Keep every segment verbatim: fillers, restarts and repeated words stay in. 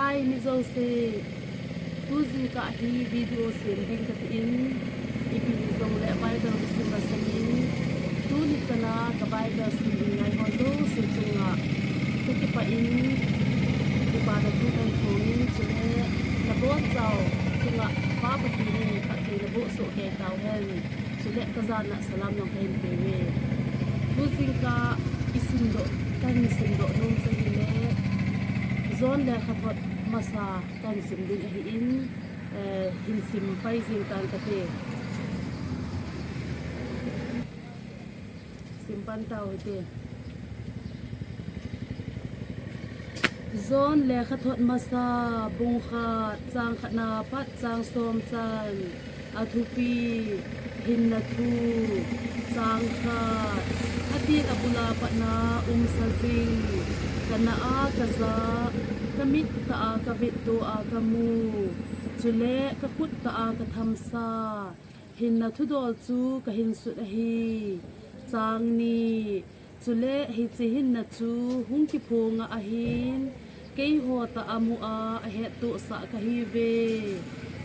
Hi, mi jouse, tu jingkah hi video sem ding kati in, ipi hijongle Bible kasim masangin, tuni chana ka Bible sim ding ngai ho jouse chunga kakipah in, kipana thu kahin phong in, chule nabonchau chunga Pa Pathen in phatthei naboh soh kei tauhen. Chule kajana salam jong kahin peuve. Tu jingkah isimdoh, kahin simdoh nom chu ahile, John lekhathot masa kahin sim ding ahin, eh, hin sim pai jing tan kate. Sim pan tau hite. John lekhathot masa, bung khat, chang khatna pat chang som chan. Athupi, hinna thu. Chang khat. Atin abula patna umsa jing, kanaa kaja, kamitah a kavettoa kamu, chule kakhut tah a kathamsa hinna thudol chu kahin sut ahi. Chang ni. Chule hiche hinna chu hung kiphonga ahin, keiho tah a mua ahettohsah kahiuve.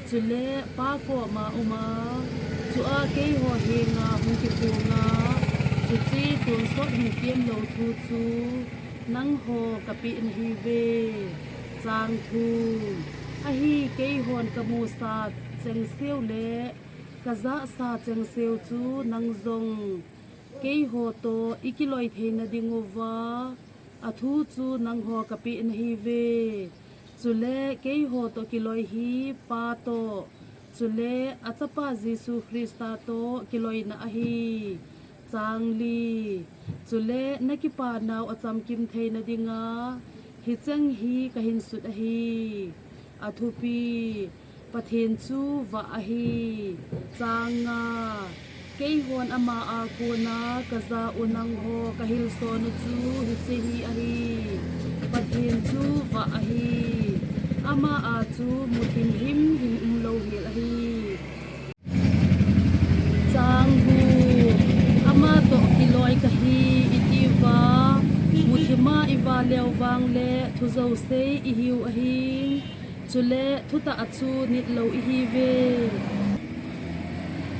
Chule Pa koma uma, chua keiho henga hung kiphonga, chuche tonsot hin kemlou thu chu nangho kapeh nahiuve. Chang thum. Ahi keihon kamusa chengseu le kajahsa chengseu chu nang jong keiho toh ikiloi theina dinguva athu chu nangho kapeh nahiuve. Chule keiho toh kiloi hi Pa toh, chule achapa Jesu Christa toh kiloina ahi. Chang li. Chule nakipanau achamkim theina dinga hicheng hi kahin sut ahi. Athupi, Pathen chu vah ahi. Chang nga. Keihon ama a kona kajah u nangho kahilson u chu hiche hi ahi. Pathen chu vah ahi. Ama a chu muthim himhim umlou hel ahi. Chang gup. Ama toh kiloi kahi itiuva muthima iva leu vangle thujou sei ihiu ahin, chule thutah chu nitlou ihiuve.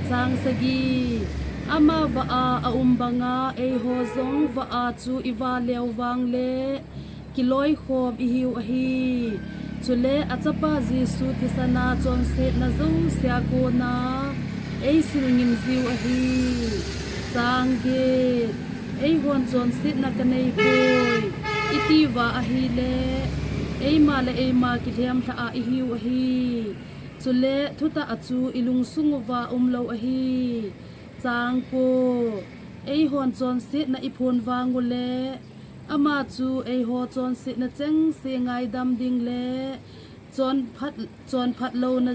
Chang sagi. Ama vah a aum banga eiho jong vah a chu iva leu vangle kiloikhom ihiu ahi. Chule achapa Jesu thisana chonsetna jousea kona eisil ngim jiu ahi. Chang get. Eihon chonsetna kaneipoi itiuva ahile, eima le eima kilhem lhah a ihiu ahi. Chule thutah a chu ilungsung uva umlou ahi. Chang ko. Eihon chonsetna iphon vang ule, ama chu eiho chonsetna chengse ngaidam ding le chonphat, chonphat louna,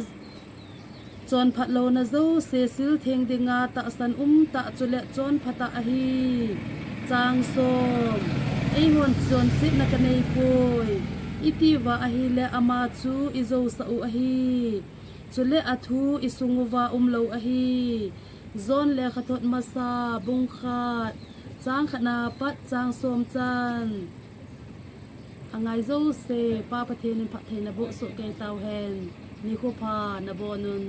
chonphat louna jouse siltheng dinga tahsan umtah chule chonphatah ahi. Chang som. Eihon chonsetna kaneipoi itiuva ahile, ama chu ijousah u ahi. Chule athu isung uva umlou ahi. John lekhathot masa, bung khat, chang khatna pat chang som chan. Angai jouse Pa Pathen in phatthei naboh soh kei tauhen. Nikho pha nabon un.